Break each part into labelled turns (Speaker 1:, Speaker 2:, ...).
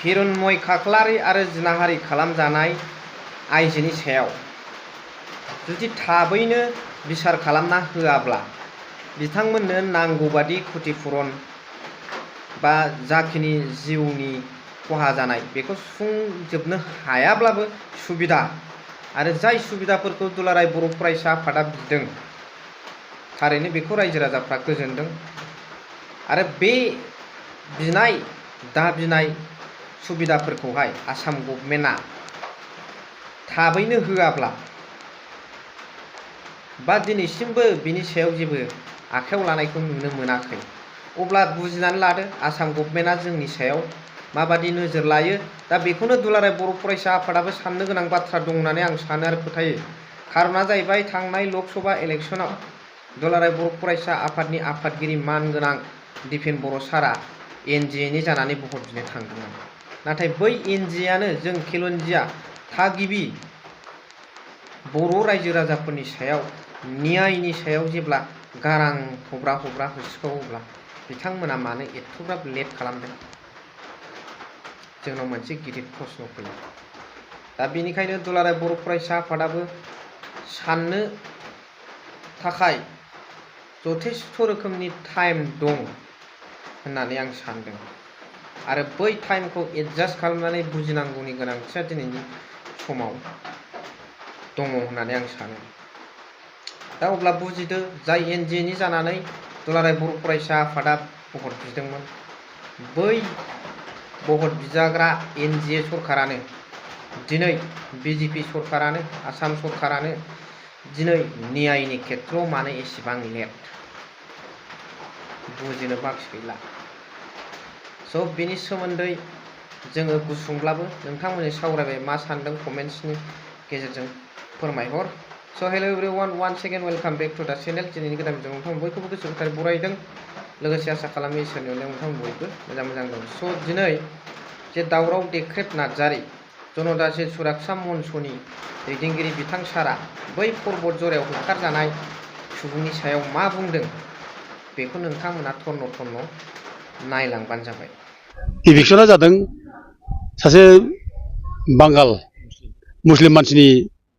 Speaker 1: हिरण्मय खाख्लारि आरो जिनाहारि खालामजानाय आइजोनि सायाव जुदि थाबैनो बिसार खालामना होआब्ला बिथांमोननो नांगौबादि क्षतिपूरण बा जाखिनि जिउनि खहा जानाय बेखौ सुफुंजोबनो हायाब्लाबो सुबिदा आरो जाय सुबिदाफोरखौ दुलाराय बर' फरायसा आफादा बिदों थारैनो बेखौ रायजो राजाफ्रा गोजोनदों आरो बे बिनाय दाबिनाय सुबिदाफोरखौहाय आसाम गभर्नमेन्टआ थाबैनो होआब्ला बा दिनैसिमबो बिनि सायाव जेबो आखायाव लानायखौ नुनो मोनाखै अब्ला बुजिनानै लादो आसाम गभर्नमेन्टआ जोंनि सायाव माबादि नोजोर लायो। दा बेखौनो दुलाराय बर' फरायसा आफादाबो साननो गोनां बाथ्रा दं होननानै आं सानो आरो फोथायो। खारना जाहैबाय थांनाय लकसभा इलेक्सनाव दुलाराय बर' फरायसा आफादनि आफादगिरि मानगोनां दिपेन बर' सारा एनजिएनि जानानै भट बिनो थांदोंमोन। नाथाय बै एनजिएआनो जों खिलन्जिया थागिबि बर' रायजो राजाफोरनि सायाव न्यायनि सायाव जेब्ला गारां हब्रा हब्रा होसिखावोब्ला बिथांमोना मानो एथ'ग्राब लेट खालामदों जोंनाव मोनसे गिदिर प्रश्न फैयो। दा बेनिखायनो दुलाराय बर' फरायसा आफादाबो साननो थाखाय जथेस्थ' रोखोमनि टाइम दं होननानै आं सानदों आरो बै टाइमखौ एडजास्ट खालामनानै बुजिनांगौनि गोनांथिया दिनैनि समाव दङ होननानै आं सानो। दा अब्ला बुजिदो जाय एनजिएनि जानानै दुलाराय बर' फरायसा आफादा भट बिदोंमोन बै भट बिजाग्रा एनजिए सरकारानो दिनै बिजेपि सरकारानो आसाम सरकारानो दिनै न्यायनि खेथ्रआव मानो एसेबां लेट बुजिनो बाखि गैला। स' बेनि सोमोन्दै जोङो गुसुंब्लाबो नोंथांमोननि सावरायबाय मा सानदों कमेन्ट्सनि गेजेरजों फोरमायहर। So' hello' everyone one second welcome back to the channel. दिनैनि गोदान भिडिअ नोंथांमोन बयखौबो गोसो गोथारै बरायदों लोगोसे आसा खालामो इसोरनि अननायाव नोंथांमोन बयबो मोजां दं। स' दिनै जे दावराव देख्रेब नार्जारि जनताजि सुरक्षा मन्चनि दैदेनगिरि बिथां सारा बै पर्बत जरायाव होखारजानाय सुबुंनि सायाव मा बुंदों बेखौ नोंथांमोना थन्न नायलांबानो जाबाय।
Speaker 2: इलेक्शना जादों सासे बांगाल मुस्लिम मानसिनि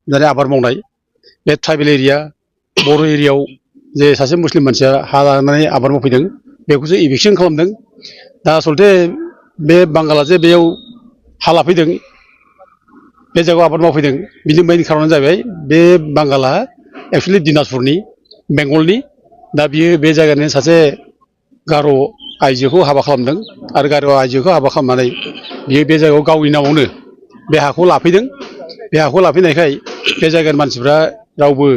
Speaker 2: जाने आबाद मावनाय बे ट्राइबेल एरिया बर' एरियायाव जे सासे मुस्लिम मानसिया हा लानानै आबाद मावफैदों बेखौसो इभिक्सन खालामदों। दा आसलथे बे बांगाला जे बेयाव हा लाफैदों बे जायगायाव आबाद मावफैदों बिनि मेइन खारनानो जाहैबाय बे बांगाला एक्सुवेलि दिनाजपुरनि बेंगलनि। दा बियो बे जायगानि सासे गार' आइजोखौ हाबा खालामदों आरो गार' आइजोखौ हाबा खालामनानै बियो बे जायगायाव गावनि नामावनो बे हाखौ लाफैदों। बे हाखौ लाफैनायखाय बे जायगानि मानसिफ्रा रावबो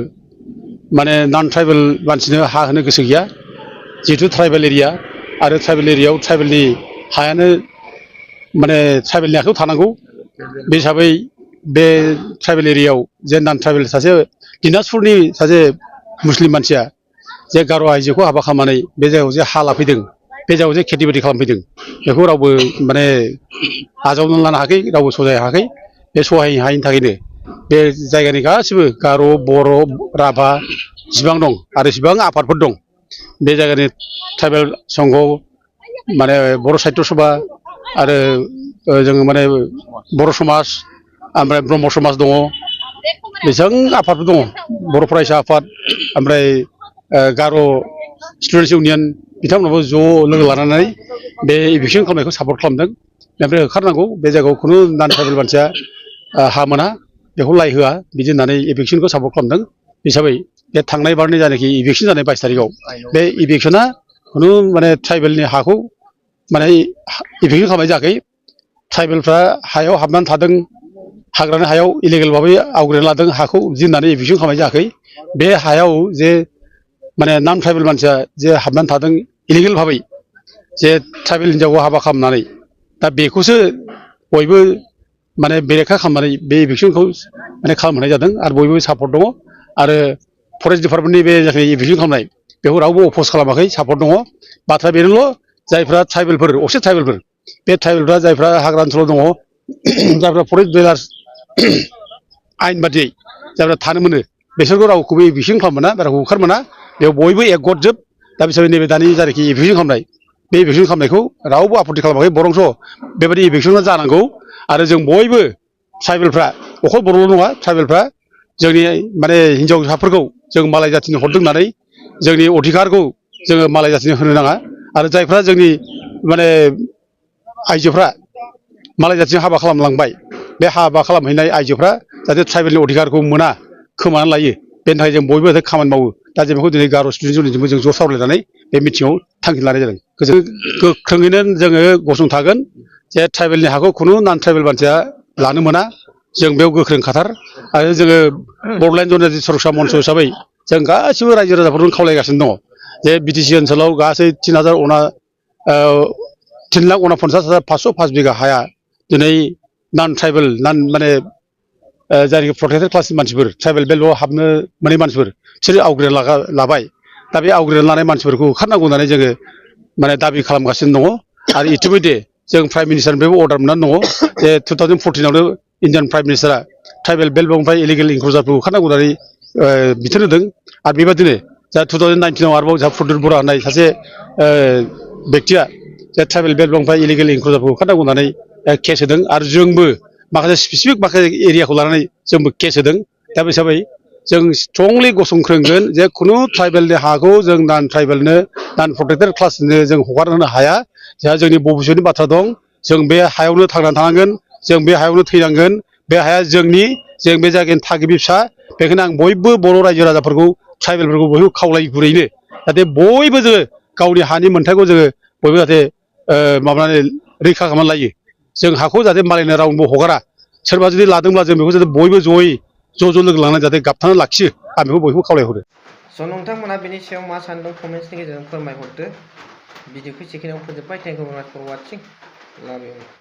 Speaker 2: माने नन ट्राइबेल मानसिनो हा होनो गोसो गैया जिहेथु ट्राइबेल एरिया आरो ट्राइबेल एरियायाव ट्राइबेलनि हायानो माने ट्राइबेलनि आखायाव थानांगौ। बे हिसाबै बे ट्राइबेल एरियायाव जे नन ट्राइबेल सासे दिनाजपुरनि सासे मुस्लिम मानसिया जे गार' आइजोखौ हाबा खालामनानै बे जायगायाव जे हा लाफैदों बे जायगायाव जे खेथि बाथि खालामफैदों बेखौ रावबो माने आजावनानै लानो हायाखै रावबो सहायनो हायाखै। बे सहाय हायैनि थाखायनो बे जायगानि गासिबो गार' बर' राभा जिसिबां दं आरो इसिबां आफादफोर दं बे जायगानि ट्राइबेल संघ माने बर' साहित्य सभा आरो जोङो माने बर' समाज ओमफ्राय ब्रह्म समाज दङ बेसेबां आफादफोर दङ बर' फरायसा आफाद ओमफ्राय गार' स्टुडेन्टस इउनियन बिथांमोनाबो ज' लोगो लानानै बे इभिक्सन खालामनायखौ सापर्ट खालामदों। ओमफ्राय होखारनांगौ बे जायगायाव खुनु नन ट्राइबेल मानसिया हा मोना बेखौ लाय होआ बिदि होननानै इभिक्सनखौ सापर्ट खालामदों। हिसाबै बे थांनाय बारनि जायनाखि इभिक्सन जानाय 22 तारिखआव बे इभिक्सना खुनु माने ट्राइबेलनि हाखौ माने इभिक्सन खालामनाय जायाखै। ट्राइबेलफ्रा हायाव हाबनानै थादों हाग्रानि हायाव इलिगेल भाबै आवग्रिना लादों हाखौ बिदि होननानै इभिक्सन खालामनाय जायाखै। बे हायाव जे माने नन ट्राइबेल मानसिया जे हाबनानै थादों इलिगेल भाबै जे ट्राइबेल हिनजावखौ हाबा खालामनानै दा बेखौसो बयबो माने बेरेखा खालामनानै बे इभिक्सनखौ माने खालामहोनाय जादों आरो बयबो सापर्ट दङ आरो फरेस्ट डिपार्टमेन्टनि बे जायखि इभिक्सन खालामनाय बेखौ रावबो अपज खालामाखै सापर्ट दङ। बाथ्रा बेनोल' जायफ्रा ट्राइबेलफोर असे ट्राइबेलफोर बे ट्राइबेलफ्रा जायफ्रा हाग्रा ओनसोलाव दङ जायफ्रा फरेस्ट डिलार्स आयेन बादियै जायफ्रा थानो मोनो बिसोरखौ रावखौबो इभिक्सन खालाम मोना रावखौ होखार मोना बेयाव बयबो एकगत जोब। दा बिसोर नैबे दानि जायनाखि इभिक्सन खालामनाय बे इभिकसन खालामनायखौ रावबो आपत्ति खालामाखै बरंस बेबायदि इभिकसना जानांगौ आरो जों बयबो ट्राइबेलफ्रा अखल बर'ल' नङा ट्राइबेलफ्रा जोंनि माने हिनजावसाफोरखौ जों मालाय जाथिनो हरदों होननानै जोंनि अधिकारखौ जोङो मालाय जाथिनो होनो नाङा आरो जायफ्रा जोंनि माने आइजोफ्रा मालाय जाथिजों हाबा खालामलांबाय बे हाबा खालामहैनाय आइजोफ्रा जाहाथे ट्राइबेलनि अधिकारखौ मोना खोमानानै लायो बेनि थाखाय जों बयबो खामानि मावो दा जों बेखौ दिनै गार' स्टुडेन्ट इउनियनजोंबो जों ज' सावरायनानै बे मिटिङाव थांखि लानाय जादों गोख्रोङैनो जोङो गसंथागोन जे ट्राइबेलनि हाखौ खुनु नन ट्राइबेल मानसिया लानो मोना जों बेयाव गोख्रों खाथार आरो जोङो बड'लेण्ड जनजाति सुरक्षा मन्च हिसाबै जों गासिबो रायजो राजाफोरखौ खावलायगासिनो दङ जे बिटिसि ओनसोलाव गासै 3,49,505 बिघा हाया दिनै नन ट्राइबेल माने जायनाखि प्रटेक्टेड क्लासनि मानसिफोर ट्राइबेल बेल्टआव हाबनो मोनै मानसिफोर बिसोरो आवग्रिना लाबाय दा बे आवग्रिना लानाय मानसिफोरखौ होखारनांगौ होननानै जोङो माने दाबि खालामगासिनो दङ आरो इतिमध्य जों प्राइम मिनिस्टारनिफ्रायबो अर्डार मोननानै दङ जे 2014आवनो इन्डियान प्राइम मिनिस्टारा ट्राइबेल बेल्टनिफ्राय इलिगेल इनक्लुजारफोरखौ होखारनांगौ होननानै बिथोन होदों आरो बेबायदिनो जा 2019आव आरोबाव जोंहा प्रद्युत बर' होननाय सासे बेक्तिया जे ट्राइबेल बेल्टनिफ्राय इलिगेल इनक्लुजारफोरखौ होखारनांगौ होननानै केस होदों आरो जोंबो माखासे स्पेसिफिक माखासे एरियाखौ लानानै जोंबो केस होदों दा बे हिसाबै जों स्ट्रंलि गसंख्रोंगोन जे खुनु ट्राइबेलनि हाखौ जों नन ट्राइबेलनो नन प्रटेक्टेड क्लासनो जों हगारनो हाया जोंहा जोंनि भबिष्यतनि बाथ्रा दं जों बे हायावनो थांनानै थानांगोन जों बे हायावनो थैनांगोन बे हाया जोंनि जों बे जायगानि थागिबि फिसा बेखायनो आं बयबो बर' रायजो राजाफोरखौ ट्राइबेलफोरखौ बयबो खावलायो गुरैनो जाहाथे बयबो जोङो गावनि हानि मोन्थायखौ जोङो बयबो जाहाथे माबानानै रैखा खालामनानै लायो जों हाखौ जाहाथे मालायनो रावनोबो हगारा सोरबा जुदि लादोंब्ला जों बेखौ जाहाथे बयबो जयै ज' लोगो लांनानै जाहाथे गाबथानानै लाखियो आं बेखौ बयबो खावलायहरो
Speaker 1: स' नोंथांमोना बेनि सायाव मा सानदों कमेन्ट्सनि गेजेरजों फोरमायहरदो भिडिअखौ एसेखिनियाव फोजोबबाय थेंक इउ भेरि माच फर वाचिं लाभ इउ